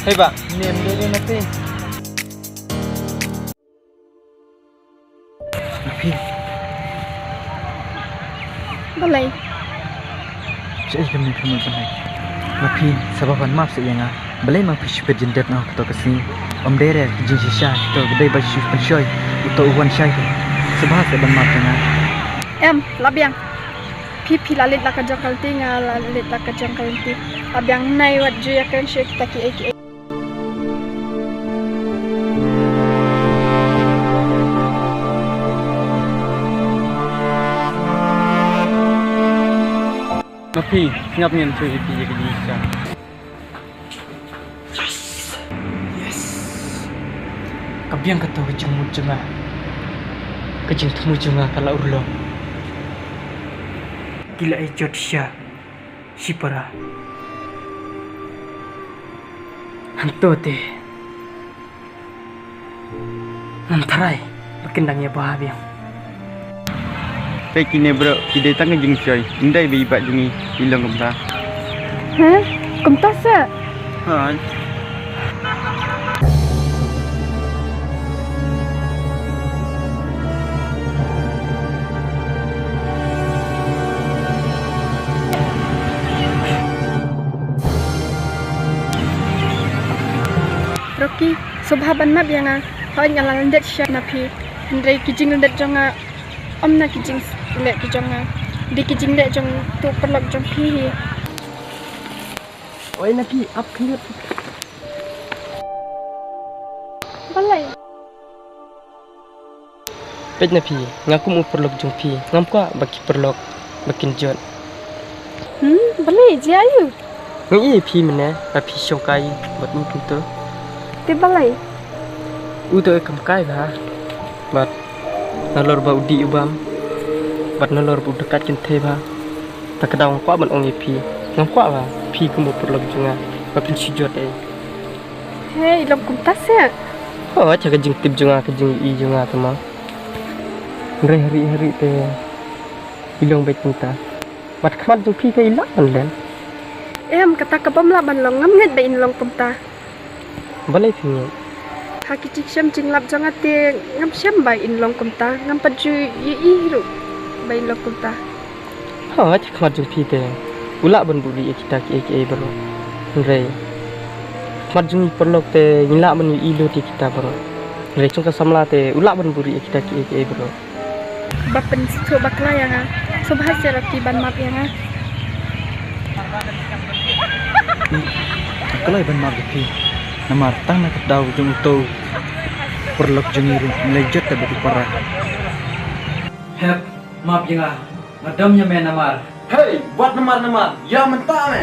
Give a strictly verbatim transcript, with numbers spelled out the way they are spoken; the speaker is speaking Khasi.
Hei ba, ne em dei dei na phi. Na phi. Balei? Shaei kam ne phi mut ban hei. Na phi, sngewbha ban map seh ïa nga. Balei ma phi shu peit jyndet noh kato ka sngi? Ym dei re ka jingshisha kato ka dei ba shu pynshoi uto u wan shai ka. Sngewbha seh ban map ïa nga. Em, la biang. Phi phi la leit la ka jong ka lynti, nga la leit la ka jong ka lynti. La biang, nai wat ju ïakren shuh kita kiei kiei. Ma phi, sngap ngin shu ïa phi ïa ka jingshisha. Yes. Ka biang kato ka jingmut jong nga. Ka jingthmu jong nga ka la urlong. Ki la ïa jot sha shipara. Hangto te. Ngam tharai ba kin dang ïa bha biang. Peit kine bro, ki dei tang ka jingshoi. Ym dei ba i bah jong ngi i long kumta. Ha? Kumta sa? Hooid. Rocky, sngewbha ban map ïa nga. Hooid nga la lyndet shisha na phi. Hynrei ki jinglyndet jong nga ym na ki jingleh ki jong nga. Dei ki jingleh jong uto u paralok jong phi hi. Oi na phi, ap khyndiat. Balei? Peit na phi, nga kum u paralok jong phi, ngam kwah ba ki paralok ba kin jot. Hmm, balei, jia aïu? Nga ïohi ïa phi mynne, ba phi shongkai bad uto. Te balei? Uto e kam kai bha. Bad nalor ba u dih u bam. Bad nalor ba u dkat kynthei bha. Ta ka daw ngam kwah ban ong ïa phi. Ngam kwah ba phi kum u paralok jong nga ba phin shu jot ei. Hei, i long kumta seh. Hooid, ha ka jingtip jong nga, ka jingïohi jong nga te ma. Hynrei ha ri ha ri te i long beit kumta. Bad khmat jong phi te i lah ban len. Em, kata ka bym lah ban long, ngam ngeit ba in long kumta. Balei phi ngeit? Ha ki jingshem jinglap jong nga te ngam shem ba in long kumta, ngam pat ju ïohi ruh ba in long kumta. Hooid, khmat jong phi te u lah ban buhrieh ïa kita kiei kiei baroh. Hynrei khmat jong ngi paralok te ngi lah ban ïohi lut ïa kita baroh. Hynrei jong ka samla te u lah ban buhrieh ïa kita kiei kiei baroh. Ba pynsngewthuh bakla ïa nga. Sngewbha seh Rocky ban map ïa nga. Nga kloi ban map ïa phi. Namar tang na ka daw jong uto u paralok jong ngi ruh ngi la jot da bad u para. Hep, map ïa nga. Nga dom ïa me namar. Hei, wat namar namar. Ïa mynta me.